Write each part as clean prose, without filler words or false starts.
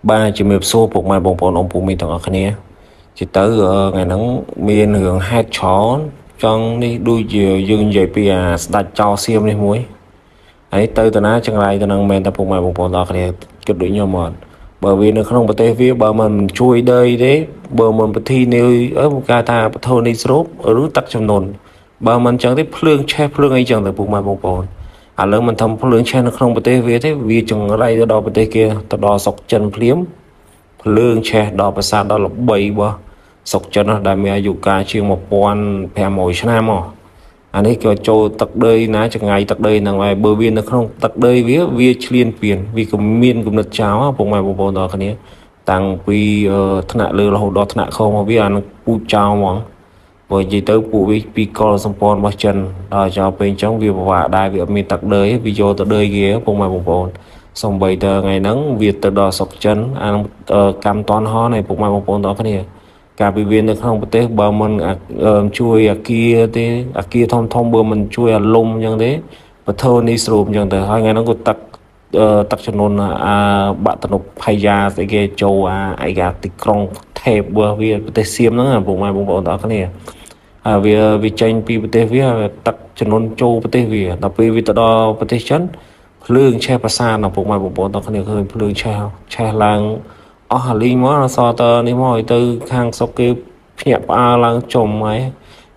បាទជំរាបសួរពុកម៉ែបងប្អូនអ៊ំពូមីងទាំងអស់គ្នាជាទៅថ្ងៃហ្នឹងមានរឿងហេតុច្រើនចង់នេះដូចជាយើងនិយាយពីអាស្ដេចចោលសៀមនេះមួយហើយទៅតាណាចង្រៃទៅនឹងមែនតែពុកម៉ែបងប្អូនទាំងអស់គ្នាគិតដូចខ្ញុំអត់បើវានៅក្នុងប្រទេសវាបើមិនជួយដីទេបើមិនពិធីនេះអឺគេថាពធនេះស្រូបឬទឹកចំនួនបើមិនចឹងទេភ្លើងឆេះភ្លើងអីចឹងទៅពុកម៉ែបងប្អូនឥឡូវមិនធំភ្លើងឆេះនៅក្នុងប្រទេសវាទេវាចង្រៃទៅដល់ប្រទេសគេទៅដល់ស្រុកចិនភ្លាម ភ្លើងឆេះដល់ប្រាសាទដល់ល្បីរបស់ស្រុកចិនដែលមានអាយុកាលជាង1500ឆ្នាំមកអានេះក៏ចូលទឹកដីណាចង្ងាយទឹកដីហ្នឹងហើយបើវានៅក្នុងទឹកដីវាវាឆ្លៀនពៀនវាក៏មានគំនិតចោលពុកម៉ែបងប្អូនទាំងអស់គ្នាតាំងពីថ្នាក់លើរហូតដល់ថ្នាក់ក្រោមមកវាអានឹងពូជចោលហ្មងបើនិយាយទៅពួកវាពីកលសម្ព័ន្ធរបស់ចិនដល់ចោលពេលអញ្ចឹងវាពិបាកដែរវាអត់មានទឹកដីវាយកទៅដីគេពុកម៉ែបងប្អូនសំបីតថ្ងៃហ្នឹងវាទៅដល់ស្រុកចិនអានឹងកម្មតនហនឯពុកម៉ែបងប្អូនទាំងអស់គ្នាកាលពីវានៅក្នុងប្រទេសបើមិនជួយអាគារទេអាគារធំធំបើមិនជួយអាលំអញ្ចឹងទេពធនេះស្រូបអញ្ចឹងទៅហើយថ្ងៃហ្នឹងក៏ទឹកទឹកចំនួនអាបាក់ទំនប់ផាយាស្អីគេចូលអាឯកាទីក្រុងថេបរបស់វាប្រទេសសៀមហ្នឹងពុកម៉ែបងប្អូនទាំងអស់គ្នាហើយវាវាចេញពីប្រទេសវាទឹកចំនួនចូលប្រទេសវាដល់ពេលវាទៅដល់ប្រទេសចិនភ្លើងឆេះប្រាសាទដល់ពុកម៉ែបងប្អូនទាំងគ្នាឃើញភ្លើងឆេះឆេះឡើងអស់អាលីងមកសតនេះមកឲ្យទៅខាងស្រុកគេភ្ញាក់ផ្អើលឡើងចំហើយ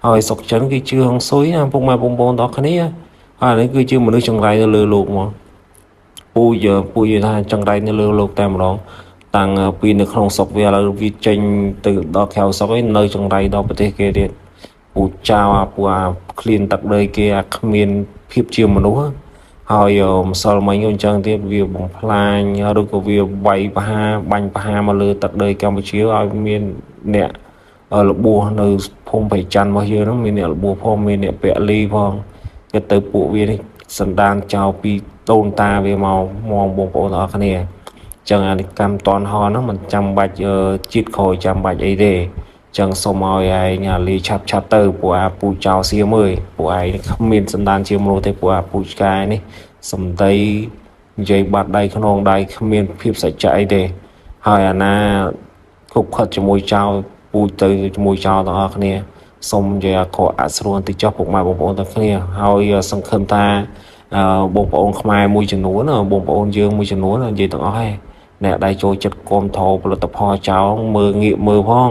ហើយស្រុកចិនគេជឿហុងស៊ុយណាពុកម៉ែបងប្អូនទាំងគ្នាហើយនេះគឺជាមនុស្សចង្រៃនៅលើលោកមកពូជពូជថាចង្រៃនៅលើលោកតែម្ដងតាំងពីនៅក្នុងស្រុកវាឥឡូវវាចេញទៅដល់ក្រៅស្រុកឯងនៅចង្រៃដល់ប្រទេសគេទៀតពូចៅអាពូអាឃ្លានទឹកដីគេអាគ្មានភាពជាមនុស្សហើយម្សិលមិញក៏អញ្ចឹងទៀតវាបំផ្លាញឬក៏វាវាយប្រហារបាញ់ប្រហារមកលើទឹកដីកម្ពុជាឲ្យមានអ្នករបួសនៅភូមិបៃច័ន្ទរបស់យើងហ្នឹងមានអ្នករបួសផងមានអ្នកពាក់លីផងគិតទៅពួកវានេះសន្តានចោលពីដូនតាវាមកមកបងប្អូនទាំងអស់គ្នាចឹងអានេះកម្មតនហហ្នឹងមិនចាំបាច់ជាតិក្រោយចាំបាច់អីទេចឹងសូមឲ្យឯងអាលីឆាប់ឆាប់ទៅពួកអាពូចោលសៀមអើយពួកឯងគ្មានសន្តានជាមនុស្សទេពួកអាពូឆ្កែនេះសំដីនិយាយបាត់ដៃខ្នងដៃគ្មានភាពសច្ចៈអីទេហើយអាណាគប់ខិតជាមួយចោលពូជទៅជាមួយចោលទាំងអស់គ្នាសូមនិយាយអក្រក់អស្រួលបន្តិចចុះពុកម៉ែបងប្អូនទាំងគ្នាហើយសង្ឃឹមថាបងប្អូនខ្មែរមួយចំនួនបងប្អូនយើងមួយចំនួននិយាយទាំងអស់ឯងអ្នកដែលចូលចិត្តគាំទ្រផលិតផលចោលមើលងាកមើលផង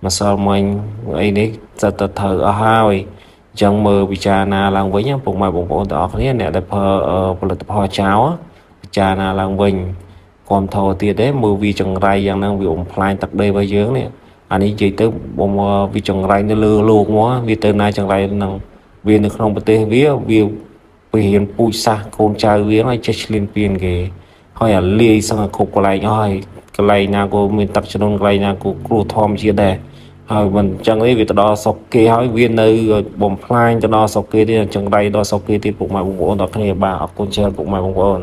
ម្សិលមិញអីនេះសិតតែត្រូវអស់ហើយអញ្ចឹងមើលពិចារណាឡើងវិញពុកម៉ែបងប្អូនទាំងអស់គ្នាអ្នកដែលផលផលិតផលចោលពិចារណាឡើងវិញគាំទ្រទៀតទេមើលវាចង្រៃយ៉ាងហ្នឹងវាបំផ្លាញទឹកដីរបស់យើងនេះអានេះនិយាយទៅបងវាចង្រៃនៅលើលោកមកវាទៅណាចង្រៃហ្នឹងវានៅក្នុងប្រទេសវាវាពរៀនពូជសាសន៍កូនចៅវាឲ្យចេះឆ្លៀនពៀនគេហើយអាលាយសឹងគ្រប់កន្លែងអស់ហើយកន្លែងណាក៏មានទឹកជំនន់កន្លែងណាក៏គ្រោះធម្មជាតិដែរហើយមិនអញ្ចឹងទេវាទៅដល់ស្រុកគេហើយវានៅបំផ្លាញទៅដល់ស្រុកគេទៀតចង្រៃដល់ស្រុកគេទៀតពុកម៉ែបងប្អូនដល់គ្នាបាទអរគុណច្រើនពុកម៉ែបងប្អូន។